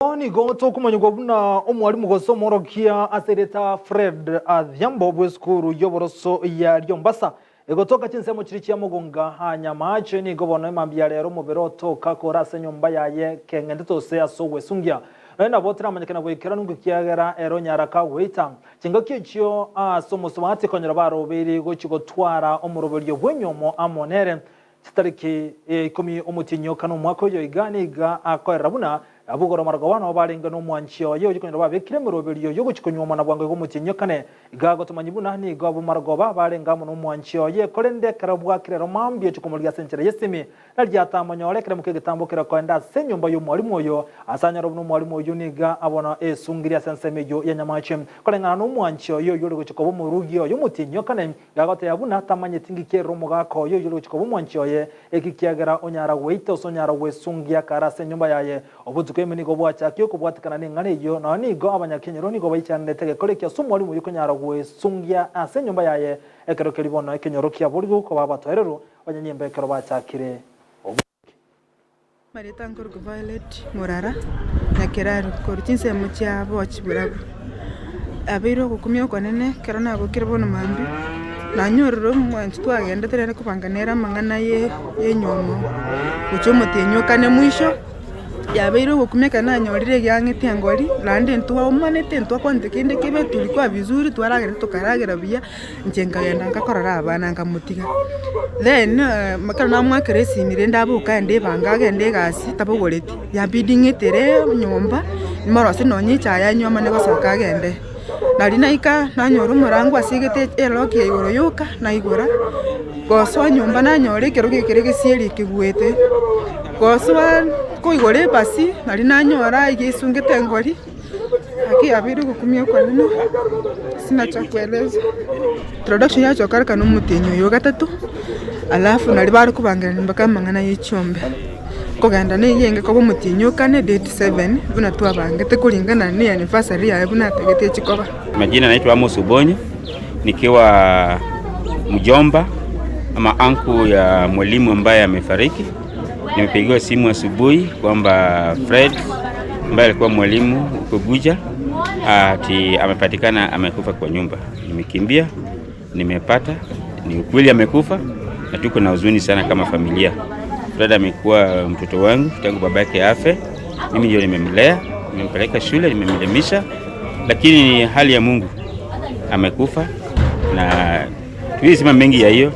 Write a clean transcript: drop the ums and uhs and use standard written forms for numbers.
Nigo tokomanyigwa buna omwalimu gose omworokia ase erieta Fred Adhiambo bw'esukuru y'oboroso ya Riombasa egotoka chinsemo chiria chia Mugunga aa Nyamaache nigo bono emambia ya rero omobere otoka kore ase enyomba yaye keng'entete ose ase ogwesungia nonya nabo teramanyekana goikeranu ekiagera ere onyara kagoita chingaki echio ase omosubati konyora barobeiri gochia gotwara omoroberio bw'enyomo amo nere Chitariki ikomi omotienyi o kane omwaka oyo iga nigo akoerera buna abwo igoro marogoba nabo barenge nomwanchi oye oyio konyora babekire emeroberio y'ogochia konyuomwa na bwango iga omotienyi o kane. Iga agotomanyia buna nigo abwo marogoba barenge amo nomwanchi oye, korende ekero bwakire ero mambia ochia komorigia ase enchera y'esimi, nario atamonyore ekeremo ki'egetambo keria koenda ase enyomba y'omwalimu oyo, ase anyore buna omwalimu oyio nigo abona esungiri ase ensemo eyio ya nyamache. Koreng'ana nomwanchi oye oyio ore gochia koba omorugi oye omotienyi o kane, Gagoteba buna tamanyeti ngiki erere omogaka oye oyio ore gochia koba omwanchi oye, eki kiagera onyara gweita gose onyara gwesungia kare ase enyomba yaye. Obotuko ime nigo bwachakia okobwatekana neng'ana eyio, nonya nigo abanyakenyoro nigo baichanerete egekora eki ase omwalimu oyio konyara gwesungia ase enyomba yaye. Ekero keria bono ekenyoro kiaborigwe koba abatoereru abanyanyimbo ekero bachakire obotuki. Marieta nkorokwa Violet Morara, Nyakerario, korwa chinsemo chia Bochi Borabu. Abeire ogokumia okonene ekero nabokire bono mambia, nanyorire omwanchi twagendete nere kobanga nere amang'ana ye enywomo gochia omotienyi o kane mwisho, yabeire ogokumia ekero nanyorire egiang'ete engori, naende ntwaomanete ntwakwanete kende kebe tulikuwa vizuri twaragerete tokaragera buya. Inche nkagenda nkakorora abana nkamotiga. Then ekero namoakera esimi rende aboke aende ebango agende egasi tabogoreti, yabidi ng'itere nyomba, morose nonye echae anywe amanye gosoka agende. Nari naika nanyora omorango asigete elock ya igoro yoka, naigora, gosoa nyomba nanyora ekerogo ekere gesieri ekegwete, gosoa koigora ebasi nari nanyora iga esungete engori. Gaki yabeire ogokumia okonene, sina cha kueleza. Introduction yacha gokoreka na omotienyi oyo ogatato, alafu naria bare kobangerania mpaka amang'ana ya echiombe. Kogenda na eyio enge koba omotienyi o kane date seven, buna twabangete kulingana na eanniversary yaye buna atagete echi koba. Majina naitwa Amos Ubonyo nikiwa mjomba ama uncle ya mwalimu ambaye amefariki. Nimepigiwa simu asubuhi kwamba Fred ambaye alikuwa mwalimu huko Guja ati amepatikana amekufa kwa nyumba. Nimekimbia, nimepata, ni ukweli amekufa, na tuko na huzuni sana kama familia. Fred amekuwa mtoto wangu tangu babake afe, mimi ndio nimemlea, nimempeleka shule, nimemelimisha, lakini ni hali ya Mungu amekufa, na tuwezi sema mengi ya hiyo.